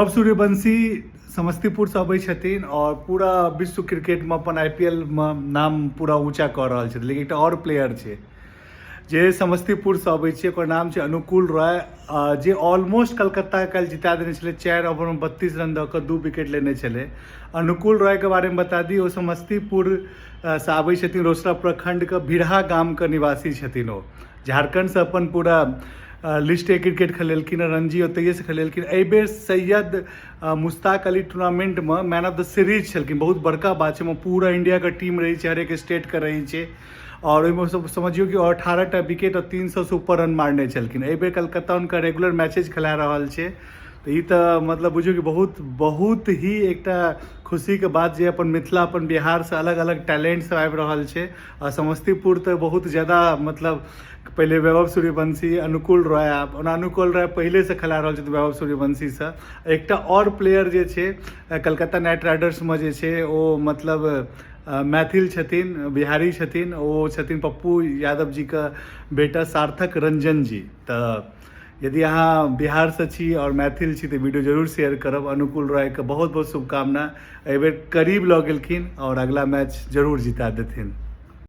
वैभव सूर्यवंशी समस्तीपुरसँ अबै छथिन आओर पूरा विश्व क्रिकेटमे अपन आईपीएलमे नाम पूरा ऊँचा कऽ रहल छथिन। लेकिन एकटा आओर प्लेयर छै जे समस्तीपुरसँ अबै छै, ओकर नाम छै अनुकूल रॉय, जे ऑलमोस्ट कलकत्ता काल्हि जिता देने छलै। 4 ओवरमे 32 रन दऽ कऽ 2 विकेट लेने छलै। अनुकूल रॉयके बारेमे बता दी, ओ समस्तीपुरसँ आबै छथिन, रोसड़ा प्रखंडके भिरहा गामके निवासी छथिन। ओ झारखण्डसँ अपन पूरा लिस्ट ए क्रिकेट खेलेलखिन, रणजी ओतहिएसँ खेलेलखिन। एहिबेर सैयद मुश्ताक अली टूर्नामेंटमे मैन ऑफ the series छलखिन। बहुत बड़का बात छै। ओहिमे पूरा इंडियाके टीम रहै छै, हरेक स्टेटके रहै छै आओर ओहिमे सब समझियौ कि 18टा विकेट आओर 300सँ ऊपर रन मारने छलखिन। एहिबेर कलकत्ता हुनका रेगुलर मैचेज खेला रहल छै, तऽ ई तऽ मतलब बुझियौ कि बहुत बहुत ही एकटा खुशीके बात जे अपन मिथिला, अपन बिहारसँ अलग अलग टैलेंट सब आबि रहल छै। आ समस्तीपुर तऽ बहुत ज्यादा, मतलब पहिले वैभव सूर्यवंशी, अनुकूल रॉय, आब ओना अनुकूल रॉय पहिलेसँ खेला रहल छथि वैभव सूर्यवंशीसँ। एकटा आओर प्लेयर जे छै कलकत्ता नाइट राइडर्समे जे छै, ओ मतलब मैथिल छथिन, बिहारी छथिन, ओ छथिन पप्पू यादव जीके बेटा सार्थक रंजन जी। तऽ यदि अहाँ बिहारसँ छी आओर मैथिल छी तऽ वीडियो जरूर शेयर करब। अनुकूल रॉयके बहुत बहुत शुभकामना। एहिबेर करीब लऽ गेलखिन आओर अगला मैच जरूर जिता देथिन।